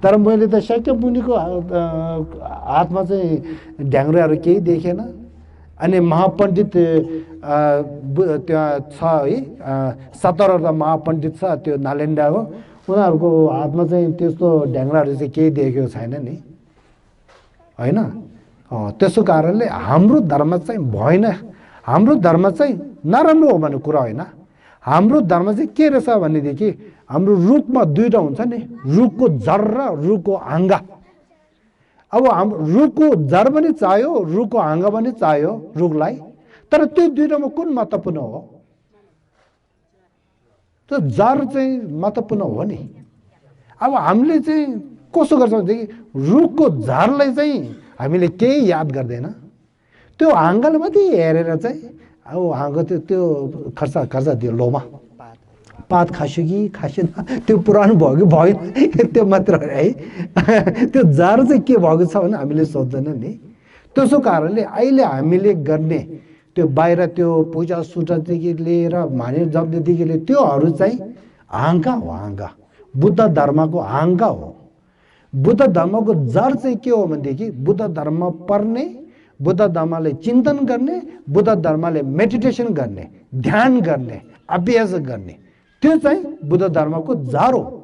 तर मैले त शाक्य मुनिको हातमा चाहिँ ढ्याङ्ग्रेहरू केही देखेन। अनि महापण्डित त्यहाँ छ है, 17वटा महापण्डित छ, त्यो नालेन्डा हो, उनीहरूको हातमा चाहिँ त्यस्तो ढ्याङ्ग्राहरू चाहिँ केही देखेको छैन नि होइन। त्यसो कारणले हाम्रो धर्म चाहिँ भएन, हाम्रो धर्म चाहिँ नराम्रो हो भन्ने कुरा होइन। हाम्रो धर्म चाहिँ के रहेछ भनेदेखि हाम्रो रुखमा दुईवटा हुन्छ नि, रुखको जर र रुखको हाँगा। अब हाम्रो रुखको जर पनि चाहियो, रुखको हाँगा पनि चाहियो रुखलाई, तर त्यो दुईवटामा कुन महत्त्वपूर्ण हो? त्यो जर चाहिँ महत्त्वपूर्ण हो नि। अब हामीले चाहिँ कसो गर्छ भनेदेखि रुखको झरलाई चाहिँ हामीले केही याद गर्दैन, त्यो हाँगाले मात्रै हेरेर चाहिँ अब हाँगो त्यो खर्च दियो लोमा पात खास्यो कि खासेन, त्यो पुरानो भयो कि भएन त्यो मात्र है। त्यो जार चाहिँ के भएको छ भने हामीले सोध्दैन नि। त्यसो कारणले अहिले हामीले गर्ने त्यो बाहिर त्यो पूजा सुजादेखि लिएर माने जप्नेदेखि लिएर त्योहरू चाहिँ हाँगा हो, हाँगा बुद्ध धर्मको हाँगा हो। बुद्ध धर्मको जड चाहिँ के हो भनेदेखि बुद्ध धर्म पढ्ने, बुद्ध धर्मले चिन्तन गर्ने, बुद्ध धर्मले मेडिटेसन गर्ने, ध्यान गर्ने, अभ्यास गर्ने, त्यो चाहिँ बुद्ध धर्मको जड हो।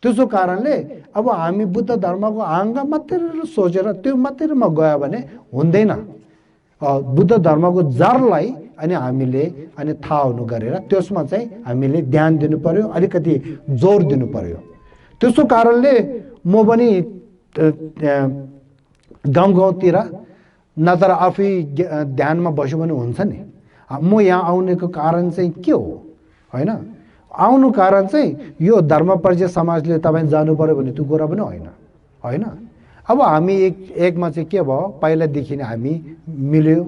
त्यसो कारणले अब हामी बुद्ध धर्मको आङ्ग मात्रै सोचेर त्यो मात्रैमा गयो भने हुँदैन। बुद्ध धर्मको जडलाई अनि हामीले अनि थाहा हुनु गरेर त्यसमा चाहिँ हामीले ध्यान दिनु पर्यो, अलिकति जोड दिनु पर्यो। त्यसो कारणले म पनि गाउँतिर नत्र आफै ध्यानमा बस्यो भने हुन्छ नि। म यहाँ आउनेको कारण चाहिँ के हो होइन, आउनु कारण चाहिँ यो धर्म परिचय समाजले तपाईँ जानु पर्यो भने त्यो कुरा पनि होइन। अब हामी एकमा चाहिँ के भयो, पहिलादेखि नै हामी मिल्यो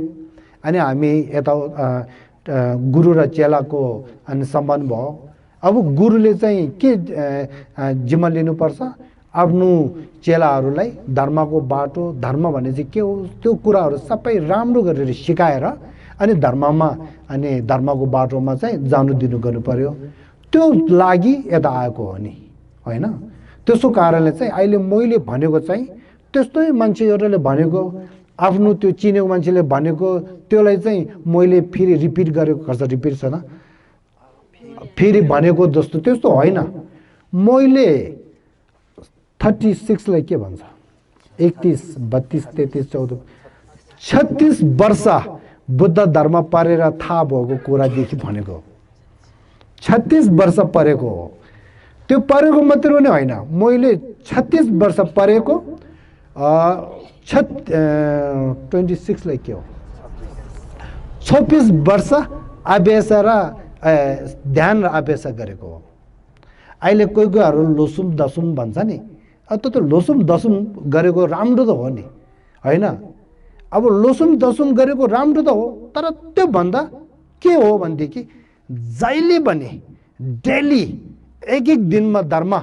अनि हामी यता गुरु र चेलाको अनि सम्बन्ध भयो। अब गुरुले चाहिँ के जिम्मा लिनुपर्छ, आफ्नो चेलाहरूलाई धर्मको बाटो, धर्म भने चाहिँ के हो त्यो कुराहरू सबै राम्रो गरेर सिकाएर अनि धर्ममा अनि धर्मको बाटोमा चाहिँ जानु दिनु गर्नु पर्यो। त्यो लागि यता आएको हो नि होइन। त्यसो कारणले चाहिँ अहिले मैले भनेको चाहिँ त्यस्तै मान्छे एउटाले भनेको, आफ्नो त्यो चिनेको मान्छेले भनेको त्यसलाई चाहिँ मैले फेरि रिपिट गरेको खर्च रिपिट छैन, फेरि भनेको जस्तो त्यस्तो होइन। मैले 36लाई के भन्छ 31, 32, 33, 14, 36 वर्ष बुद्ध धर्म पढेर थाहा भएको कुरादेखि भनेको। 36 वर्ष पढेको हो, त्यो पढेको मात्रै पनि होइन, मैले 36 वर्ष पढेको 26लाई के हो 26 वर्ष अभ्यास र ध्यान र अभ्यास गरेको हो। अहिले कोही कोहीहरू लोसुम दसुम भन्छ नि, त्यो लोसुम दसुम गरेको राम्रो त हो नि होइन। अब लोसुम दसुम गरेको राम्रो त हो, तर त्योभन्दा के हो भनेदेखि जहिले पनि डेली एक दिनमा धर्म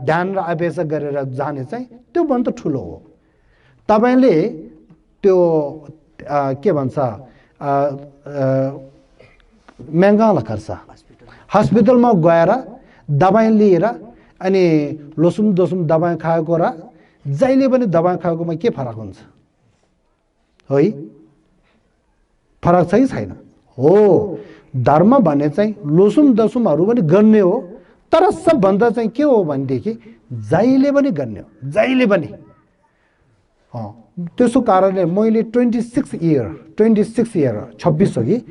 ध्यान र अभ्यास गरेर जाने चाहिँ त्योभन्दा ठुलो हो। तपाईँले त्यो के भन्छ महँगा खर्च हस्पिटलमा गएर दबाई लिएर अनि लोसुम दोसुम दबाई खाएको र जहिले पनि दबाई खाएकोमा के फरक हुन्छ है? फरक छ कि छैन? हो, धर्म भन्ने चाहिँ लोसुम दसुमहरू पनि गर्ने हो, तर सबभन्दा चाहिँ के हो भनेदेखि जहिले पनि गर्ने हो, जहिले पनि। त्यसो कारणले मैले 26 इयर 26 हो कि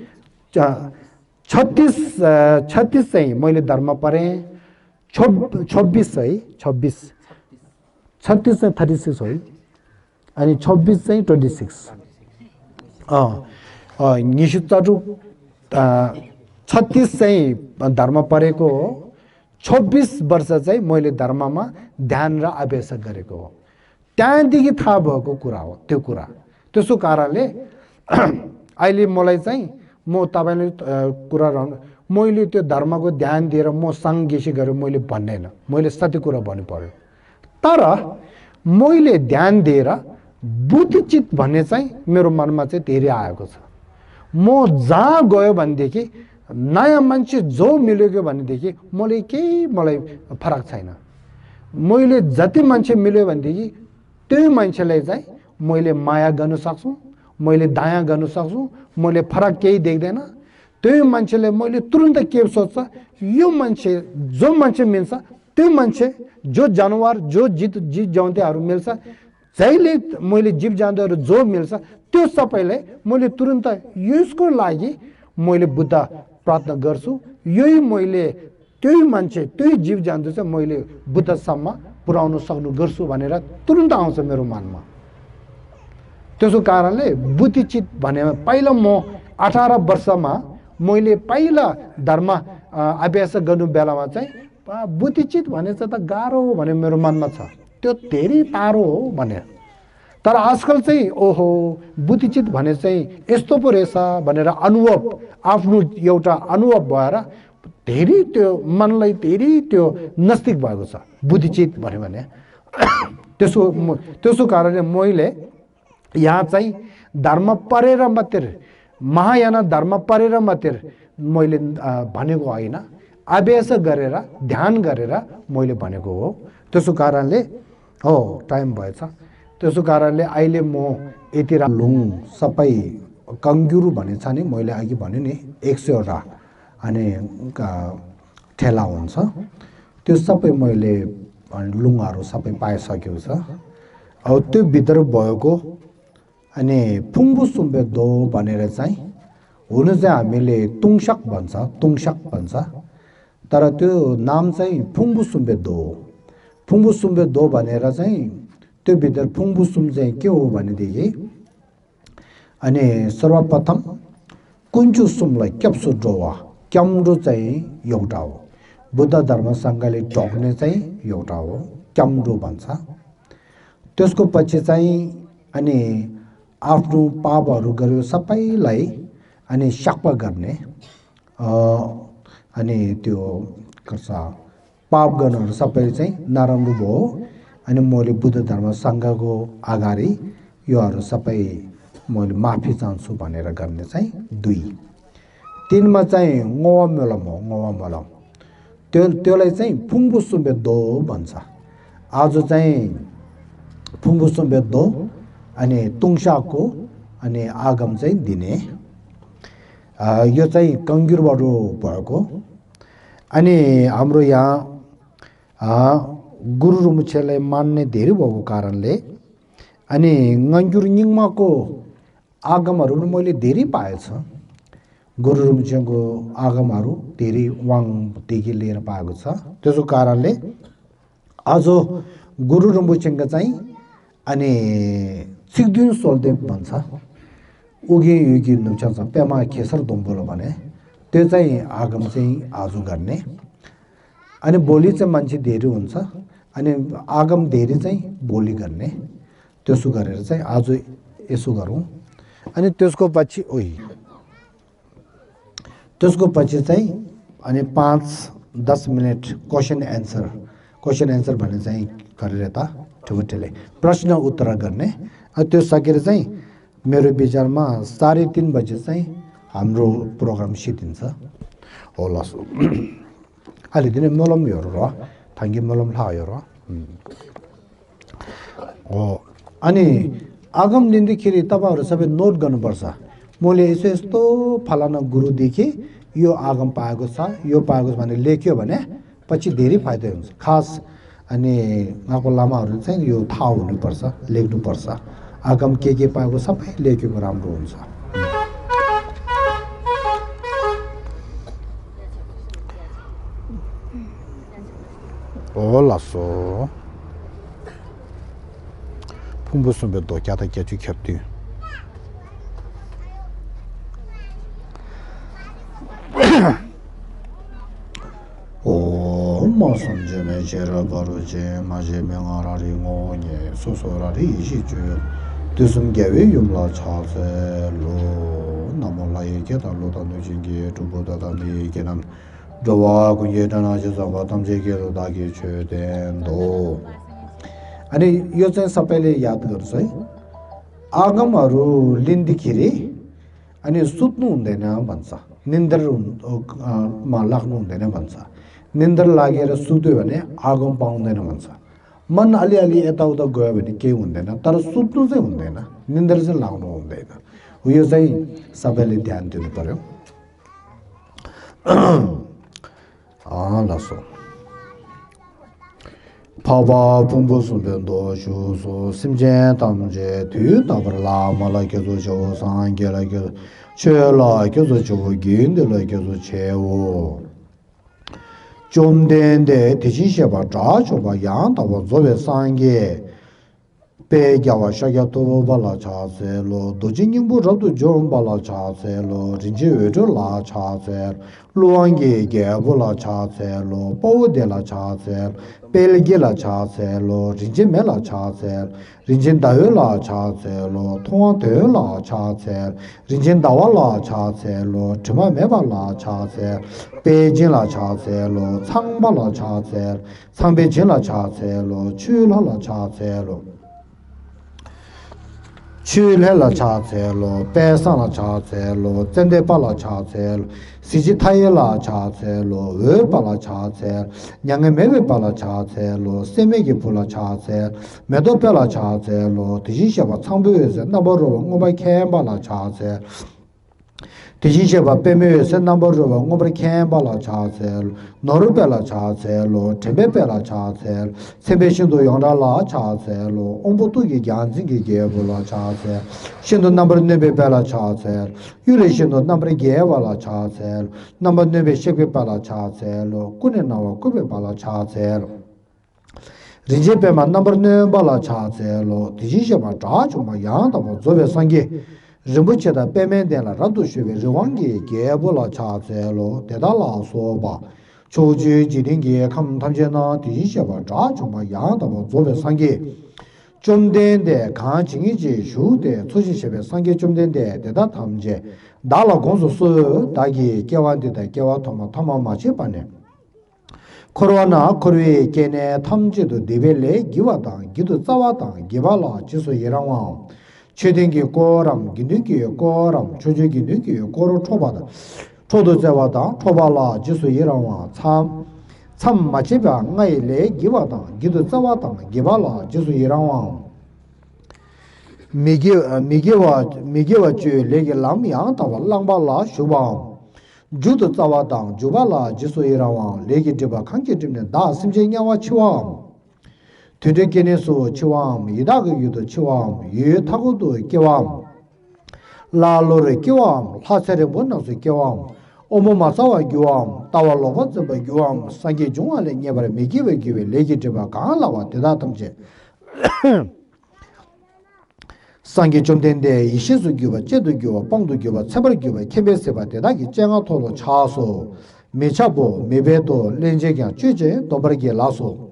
36 चाहिँ मैले धर्म पढेँ। 26 है 36 चाहिँ 36 हो अनि 26 चाहिँ 26 निश्चितरू 36 चाहिँ धर्म पढेको हो। 26 वर्ष चाहिँ मैले धर्ममा ध्यान र अभ्यास गरेको हो। त्यहाँदेखि थाहा भएको कुरा हो त्यो कुरा। त्यसो कारणले अहिले मलाई चाहिँ म तपाईँले कुरा मैले त्यो धर्मको ध्यान दिएर म साङ्गेसी गरेर मैले भन्दैन, मैले सत्य कुरा भन्नु पर्यो। तर मैले ध्यान दिएर बुद्धिचित भन्ने चाहिँ मेरो मनमा चाहिँ धेरै आएको छ। म जहाँ गयो भनेदेखि नयाँ मान्छे जो मिलेको भनेदेखि मलाई फरक छैन। मैले जति मान्छे मिल्यो भनेदेखि त्यही मान्छेलाई चाहिँ मैले माया गर्न सक्छु, मैले दया गर्न सक्छु, मैले फरक केही देख्दैन। त्यही मान्छेले मैले तुरन्त के सोच्छ, यो मान्छे जो मान्छे मिल्छ त्यो मान्छे, जो जनावर जो जीव जन्तुहरू मिल्छ, जहिले मैले जीव जन्तुहरू जो मिल्छ त्यो सबैलाई मैले तुरन्त यसको लागि मैले बुद्ध प्रार्थना गर्छु। यही मैले त्यही मान्छे त्यही जीव जन्तु चाहिँ मैले बुद्धसम्म पुर्याउन सक्नु गर्छु भनेर तुरन्त आउँछ मेरो मनमा। त्यसो कारणले बुद्धिचित भने पहिला म 18 वर्षमा मैले पहिला धर्म अभ्यास गर्नु बेलामा चाहिँ बुद्धिचित भने चाहिँ त गाह्रो हो भने मेरो मनमा छ, त्यो धेरै टाढो हो भने। तर आजकल चाहिँ ओहो बुद्धिचित भने चाहिँ यस्तो पो रहेछ भनेर अनुभव, आफ्नो एउटा अनुभव भएर धेरै त्यो मनलाई धेरै त्यो नजिक भएको छ बुद्धिचित भन्यो भने। त्यसो कारणले मैले यहाँ चाहिँ धर्म पढेर मात्रै, महायान धर्म पढेर मात्रै मैले भनेको होइन, अभ्यास गरेर ध्यान गरेर मैले भनेको हो। त्यसो कारणले हो टाइम भएछ त्यसो कारणले अहिले म यति लुङ सबै कङ्ग्युरु भने छ नि मैले अघि भने नि 100 वटा अनि ठेला हुन्छ त्यो सबै मैले लुङहरू सबै पाइसकेको छ अब त्यो भित्र भएको अनि फुङ्बु सुम्बे दो भनेर चाहिँ हुन चाहिँ हामीले तुङसक भन्छ तर त्यो नाम चाहिँ फुङ्बु सुम्बे दो भनेर चाहिँ त्यो भित्र फुङ्बु सुम चाहिँ के हो भनेदेखि अनि सर्वप्रथम कुन्चु सुमलाई क्याप्सु डोवा क्याम्रो चाहिँ एउटा हो बुद्ध धर्म संघले ढोक्ने चाहिँ एउटा हो क्याम्रो भन्छ त्यसको पछि चाहिँ अनि आफ्नो पापहरू गर्यो सबैलाई अनि साक्पा गर्ने अनि त्यो गर्छ पाप गर्नहरू सबै चाहिँ नराम्रो भयो अनि मैले बुद्ध धर्म संघको अगाडि योहरू सबै मैले माफी चाहन्छु भनेर गर्ने चाहिँ 2 3 मा चाहिँ ngowa मलम त्यसलाई चाहिँ फुङ्बु सुम्बे दो भन्छ आज चाहिँ फुङ्बु सुम्बे दो अनि तुङसाको अनि आगम चाहिँ दिने यो चाहिँ कङ्ग्युरबाट भएको अनि हाम्रो यहाँ गुरु रुमुछेलाई मान्ने धेरै भएको कारणले अनि nganggyur निङमाको आगमहरू पनि मैले धेरै पाएछ गुरु रुमुछेको आगमहरू धेरै वाङदेखि लिएर पाएको छ त्यसो कारणले आज गुरु रुमुछेको चाहिँ अनि सिक्दिन सोल्देव भन्छ उगी युगी नुचन्छ पेमा खेसर दोम्बोलो भने त्यो चाहिँ आगम चाहिँ आज गर्ने अनि भोलि चाहिँ मान्छे धेरै हुन्छ अनि आगम धेरै चाहिँ भोलि गर्ने त्यसो गरेर चाहिँ आज यसो गरौँ अनि त्यसको पछि चाहिँ अनि 5-10 मिनेट क्वेशन एन्सर भन्ने चाहिँ गरेर त ठुटेले प्रश्न उत्तर गर्ने त्यो सकेर चाहिँ मेरो विचारमा 3:30 बजे चाहिँ हाम्रो प्रोग्राम सिद्धिन्छ होला अलि दिन मलम हेर र थाङ्गी मलम लायो र हो अनि आगम दिनदेखि तपाईहरु सबै नोट गर्नुपर्छ मैले यस्तो फलाना गुरुदेखि यो आगम पाएको छ यो पाएको छ भने लेख्यो भने पछि धेरै फाइदा हुन्छ खास अनि उहाँको लामाहरु चाहिँ यो थाहा हुनुपर्छ लेख्नुपर्छ आगम के पाएको सबै लेखेको राम्रो हुन्छ 올라서 풍부수면도 갸다 깨지 겹디 마선제메 제라바로제 마제명아라리 모니 소소라리 이시주 두숨게외 용라 차세로 나몰라에 게달로다 누진게 두보다다니 게남 저와 군예단하셔서 바탐제게도 다게 최된도 अनि यो चाहिँ सबैले याद गर्छ है आगमहरु लिन्दिखेरि अनि सुत्नु हुँदैन भन्छ निन्द्र मा लाग्नु हुँदैन भन्छ निन्द्र लागेर सुत्यो भने आगम पाउँदैन भन्छ मन अलिअलि यताउता गयो भने केही हुँदैन तर सुत्नु चाहिँ हुँदैन निन्द्र चाहिँ लाग्नु हुँदैन यो चाहिँ सबैले ध्यान दिनु पर्यो लासो 파바 풍부수면도 주소 심제 담제 뒤다버라 말아게도 저 상계라게 최라게도 저 긴들라게도 최고 좀된데 대신셔봐 자줘봐 양다고 저베 상계 배겨와 샤야도 발라 차세로 도진님부라도 좀 발라 차세로 진지외로 라 차세 루앙게 개불라 차세로 보데라 차세 벨게라 차세로 진지메라 차세 린진다요라 차세로 통화되라 차세 린진다와라 차세로 주마메발라 차세 베진라 차세로 창발라 차세 상베진라 차세로 출라라 차세로 Chula cha lo, Pesana cha lo, Zendepa cha Sijitayla cha lo, Webala cha Yangamebe pala cha lo, Semegi pula cha Medopela cha lo, Tishaba Tambu, Naboro, Ngoba Kambala cha Tishaba Peme, Senamboro, Ngoba Kambala cha Norubela cha Tebepela cha Sebeshindo Yonda cha lo, Ombutugi Ganzingi Gabula cha Shindo number Nebe Bella cha Yuri Shindo number Gavala cha number Nebe Shepe Pala cha Kunenawa Kube Pala cha Rijepema number Nebala cha lo, Tishaba Jachuma Yanda, Zove Sangi. Rinpoche Peme de la Radu Shive Riwangi Gabula cha lo, Dedala Soba. Choju Jiringi Kam Tamjena Tishaba Jachuma Yanda, Zove Sangi. Chumden de Kan Chingi Shu de Tushishebe Sangi Chumden de Deda Tamje. Dala Gonsu Su Dagi Gewandi de Gewatoma Tama Machipane. Korwana Korwe Kene Tamjidu Dibele Giwadang Gidu Zawatang Givala Jisu Yirawang. Chedengi Koram Ginuki Koram Choju Ginuki Koro Chobada. Chodo Zawada Chobala Jisu Yirawang Sam Machiba Ngaile Giwadang Gidu Zawatang Givala Jisu Yirawang. Migewa Chu Legi Lam Yang Tawa Langbala Shubang. Judo Zawatang Jubala Jisu Yirawang Legi Diba Kanki Dimne Da Simje Nyawa Chiwam. Tude Kenesu Chiwam Yidaga Yudo Chiwam Yu Tagudu Kiwam La Lore Kiwam Hasere Bonasu Kiwam Omomasawa Giwam Tawa Lovatsuba Giwam Sangi Jungale Nyebare Migiwe Giwe Legi Diba Kalawa Tedatamje Sangi Chumdende Ishizu Giwa Chedu Giwa Pangdu Giwa Tsebar Giwa Kebeseba Tedaki Jenga Tolo Chaso Mechabo Mebedo Lenjegya Chuje Dobargi Laso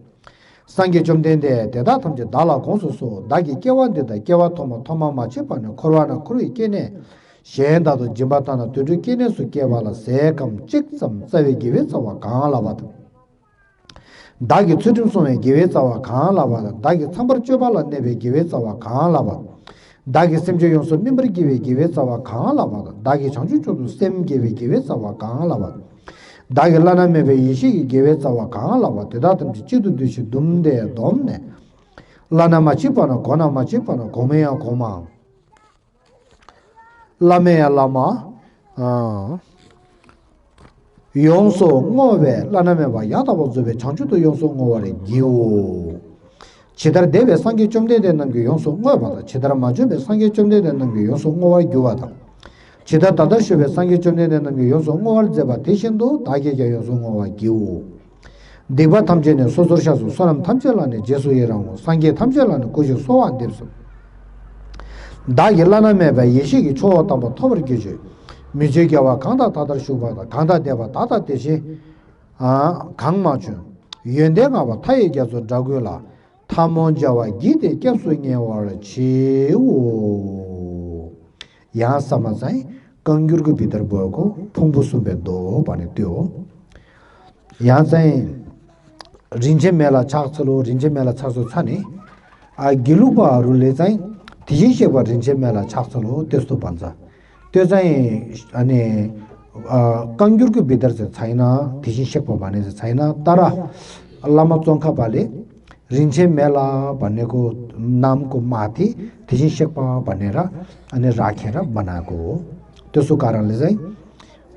Sangi Chumdende Tedatamje Dala Konsuso Dagi Kewandida Kewa Toma Machipane Korwana Kuri Kene Shendado Jimbatana Tudu Kene Su Kevala Sekam Chiksam Savi Givetsawa Kanalabata Dagi Tsutimsome Givetsawa Kanalabata Dagi Sambar Chubala Nebe Givetsawa Kanalabata Dagi Semjo Yonso Mimber Givetsawa Kanalabata Dagi Chanchu Chodu Sem Givetsawa Kanalabata Dagi Lana Mebe Yishi Givetsawa Kanalabata Tedatamji Chidu Dushi Dumde Domne Lana Machipana Kona Machipana Komea Koma Lamea Lama Yonso Ngove Lana Meba Yatabo Zube Chanchuto Yonso Ngovare Giu Chidar Deve Sangi Chumde Namgi Yonso Ngovada Chidar Majube Sangi Chumde Namgi Yonso Ngovar Giwada Chidar Tadashube Sangi Chumde Namgi Yonso Ngovar Zeba Teshindo Dagega Yonso Ngovar Giu Deba Tamjene Sosurshasu Sonam Tamjelane Jesu Yeramo Sangi Tamjelane Kuju Soan Depsu Dagi Lana Meba Yeshigi Cho Tamba Tobar Giju Mijigawa Kanda Tadar Shubada Kanda Deva Tata Teshi Kangmachun Yendegava Taye Gazu Dragula Tamonjawa Gide Kapsu Nyewara Chiu Yang Samazai Kangyurgu Peter Bogo Pumbusumbe Do Panetio Yang Zai Rinje Mela Chaksalo Rinje Mela Chaksu Sani Giluba Rule Zai Tijisheba Rinje Mela Chaksalo Testo Panza Tezai Ane Kangyurgu Peter China Tijisheba Banese China Tara Lama Zonka Bale Rinche Mela Baneko Namko Mati, Tishin Shekpa Banera, and Rakera Banago. Tosukaran Lizai,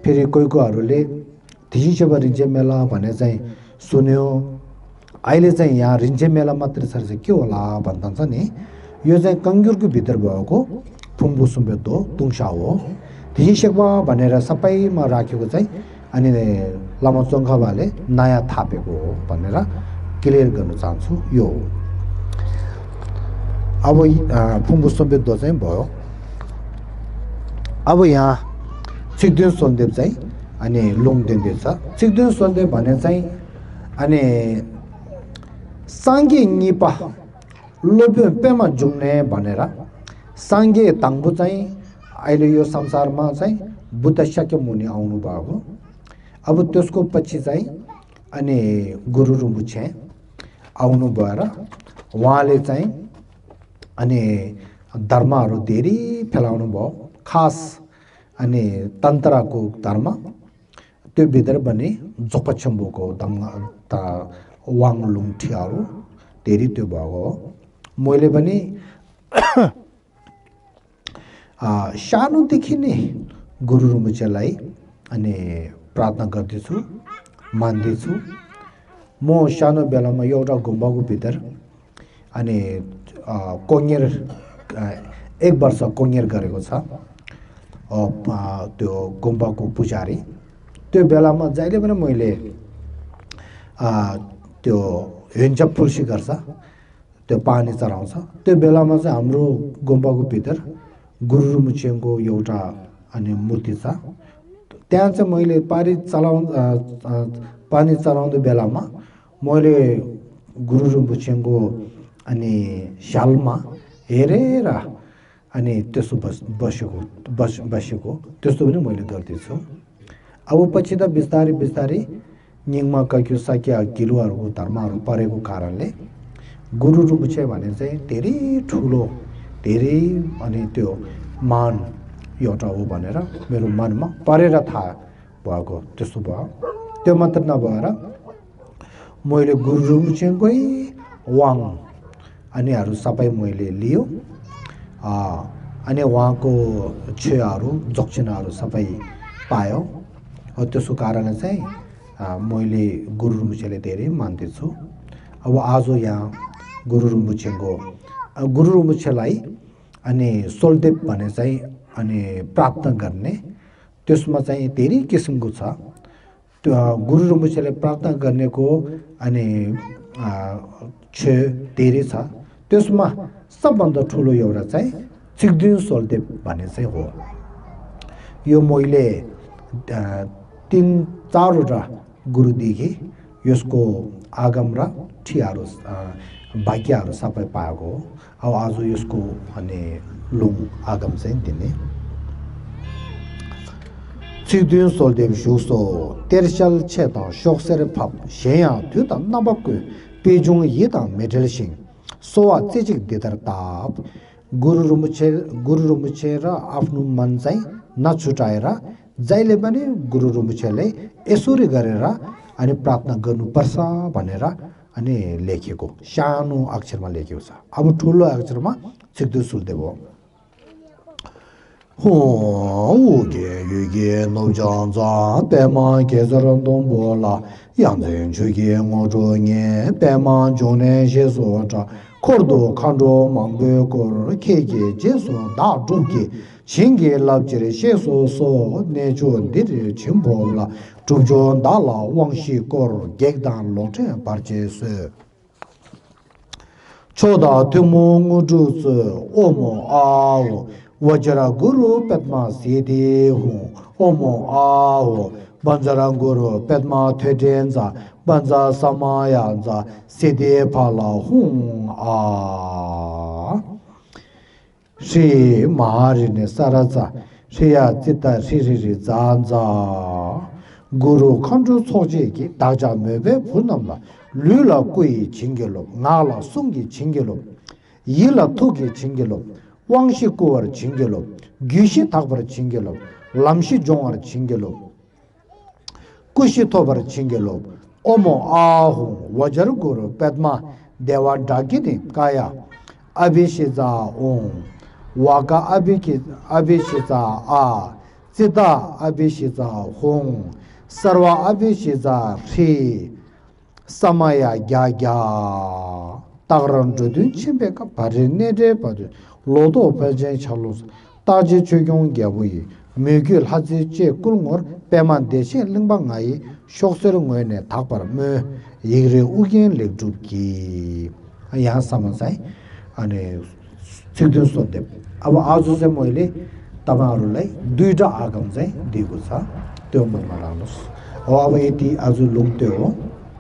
Perikoiko Arule, Tishin Sheba Rinche Mela Banezai, Sunio, Ailezai Ya Rinche Mela Matrisar Sekiola Bantanzani, Yozai Kangyurku Peterbogo, Pumbusumbeto, Tungshao, Tishin Shekpa Banera Sapai Marakizai, and Lamazonga Valley, Naya Tapego Banera. Clear ganu chansu yo abo phumbu sombe do zain bo abo ya chigdun sondeb zai ane longden de sa chigdun sonde bane zai ane sangge nipa lobe pema jumne banera sangge tangbu zai aile yo samsar ma zai buddha shakya muni aunu bago abo tesko pachi zai ane guru rumbuche आउनु भएर उहाँले चाहिँ अनि धर्महरू धेरै फैलाउनु भयो खास अनि तन्त्रको धर्म त्यो भित्र पनि जोपछम्बुको वाङलुङ ठियाहरू धेरै त्यो भएको हो मैले पनि सानोदेखि नै गुरु रुमुचेलाई अनि प्रार्थना गर्दैछु मान्दैछु म सानो बेलामा एउटा गुम्बाको भित्र अनि कोन्यर 1 वर्ष कोन्यर गरेको छ त्यो गुम्बाको पुजारी त्यो बेलामा जहिले पनि मैले त्यो हिन्छ फुल्सी गर्छ त्यो पानी चढाउँछ त्यो बेलामा चाहिँ हाम्रो गुम्बाको भित्र गुरु रुमुचेको एउटा अनि मूर्ति छ त्यहाँ चाहिँ मैले पानी चढाउँदै बेलामा मैले गुरु रुमुचेको अनि शालमा हेरेर अनि त्यसो बसेको त्यस्तो पनि मैले गर्दैछु अब पछि त बिस्तारै बिस्तारै निङमा कक्यु साक्या किलुहरूको धर्महरू परेको कारणले गुरु रुमुचे भने चाहिँ धेरै ठुलो धेरै अनि त्यो मान एउटा हो भनेर मेरो मनमा परेर थाहा भएको त्यस्तो भयो त्यो मात्र नभएर मैले गुरु रुमुचेकै वाङ अनिहरू सबै मैले लियो अनि उहाँको छेहरू दक्षिणाहरू सबै पायो त्यसो कारणले चाहिँ मैले गुरु रुमुचेले धेरै मान्दैछु अब आज यहाँ गुरु रुमुचेलाई अनि सोलदेव भने चाहिँ अनि प्राप्त गर्ने त्यसमा चाहिँ धेरै किसिमको छ त्यो गुरु रुमुचेले प्राप्त गर्नेको अनि धेरै छ त्यसमा सबभन्दा ठुलो एउटा चाहिँ चिकदिन सोलदेव भन्ने चाहिँ हो यो मैले 3-4वटा गुरुदेखि यसको आगम र ठियाहरू भाग्यहरू सबै पाएको हो अब आज यसको अनि लुङ आगम चाहिँ दिने चिकदिन सोलदेव शुसो तेर्सल छेता शोक्सेर फप शेया त्यो त नबक पेजुङ ये त मेडलसिङ सोवा चिजिक देदर ताप गुरु रुमुचे र आफ्नो मन चाहिँ नछुटाएर जहिले पनि गुरु रुमुचेले यसरी गरेर अनि प्रार्थना गर्नुपर्छ भनेर अनि लेखेको सानो अक्षरमा लेखेको छ अब ठुलो अक्षरमा चिकदिन सोलदेव हो उगे युगे नौजान्जा पेमा केजरन्दों बोला 양zen 주게 모조니 배만 존에 제소자 코르도 칸도 망베 고르 케게 제소 다 주게 징게 랍지레 제소소 내존디르 침보라 주존 달라 왕시 고르 객단 로테 바르제스 초다 드몽우주스 오모 아오 वजरा गुरु पद्मा सीधे हूँ ओमो आओ बंजरा गुरु पद्मा थेडेंजा बंजा समायांजा सीधे पाला हूँ आ श्री महारी ने सरजा श्रीया चिता श्री जानजा गुरु खंडु सोचे की दाजा में वे पुनमला लुला कोई चिंगेलो नाला सुंगी चिंगेलो यिला तुगी चिंगेलो 왕시 고월 징gel로 귀시 탁버 징gel로 람시 종월 징gel로 꾸시 토버 징gel로 오모 아후 와저고르 페드마 데와 다기니 카야 아비시자 온 와가 아비시자 아 지다 아비시자 홍 서와 아비시자 피 사마야 야야 따그런드든 침베가 바르네데 바르 로도 배제 charlos 따지 적용 개부이 매길 하지 제 꿀물 배만 대신 릉방아이 속설은 거네 닭바라 매 이그레 우긴 렉주기 야 사만사이 아니 지든소데 아바 아주세 모일이 ताबाहरुलाई दुईटा आगम चाहिँ दिएको छ त्यो मन मान्नुस् अब एटी आज लुक्ते हो